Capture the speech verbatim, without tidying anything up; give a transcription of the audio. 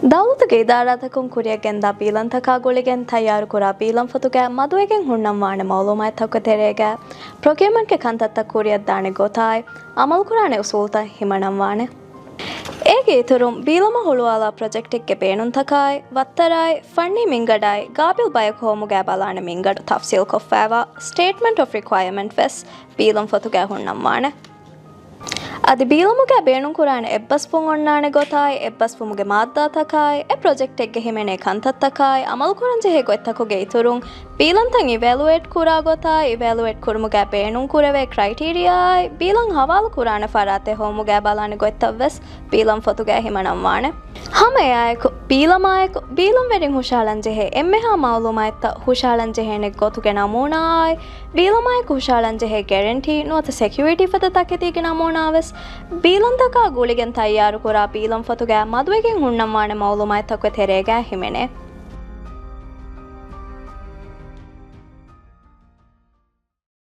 ދައުލަތުގެ އިދާރާތަކުން ކުރިއަށް ގެންދާ ބީލަންތަކާ ގުޅިގެން ތައްޔާރުކުރާ ބީލަން ފޮތުގައި މަދުވެގެން ހުންނަންވާނެ މައުލޫމާތުތަކުގެ ތެރޭގައި ޕްރޮކިއުމަންޓްގެ ކަންތައްތައް ކުރިއަށްދާނެ ގޮތާއި އަމަލުކުރާނެ އުސޫލުތައް ހިމަނަންވާނެ. އޭގެ އިތުރުން، ބީލަމަށް ހުޅުވާލާ ޕްރޮޖެކްޓެއްގެ ބޭނުންތަކާއި، ވައްތަރާއި، ފަންނީ މިންގަނޑާއި، ގާބިލް ބަޔަކު ހޮވުމުގައި ބަލާނެ މިންގަނޑު ތަފްސީލްކޮށްފައިވާ ސްޓޭޓްމަންޓް އޮފް ރިކްވަޔަމަންޓް ވެސް ބީލަން ފޮތުގައި ހުންނަންވާނެ. އަދި ބީލަމުގައި ބޭނުންކުރާނެ އެއްބަސްވުން އޮންނާނެ ގޮތާއި، އެއްބަސްވުމުގެ މާއްދާތަކާއި، އެ ޕްރޮޖެކްޓެއްގެ ހިމެނޭ ކަންތައްތަކާއި، އަމަލުކުރަންޖެހޭ ގޮތްތަކުގެ އިތުރުން، ބީލަންތައް އިވެލުއޭޓް ކުރާ ގޮތާއި، އިވެލުއޭޓް ކުރުމުގައި ބޭނުންކުރެވޭ ކްރައިޓީރިއާއާއި، ބީލަން ހަވާލު ކުރާނެ ފަރާތެއް ހޮވުމުގައި ބަލާނެ ގޮތްތައް ވެސް ބީލަން ފޮތުގައި ހިމަނަންވާނެ. ހަމަ އެއާއެކު، ބީލަމާއެކު، ބީލަންވެރިން ހުށަހަޅަންޖެހޭ އެންމެހާ މައުލޫމާތުތައް ހުށަހަޅަންޖެހޭނެ ގޮތުގެ ނަމޫނާއާއި، ބީލަމާއެކު ހުށަހަޅަންޖެހޭ ގެރެންޓީ ނުވަތަ ސެކިއުރިޓީ ފަދަ ތަކެތީގެ ނަމޫނާ ވެސް، ބީލަންތަކާ ގުޅިގެން ތައްޔާރުކުރާ ބީލަން ފޮތުގައި މަދުވެގެން ހުންނަންވާނެ މައުލޫމާތުތަކުގެ ތެރޭގައި ހިމެނޭ.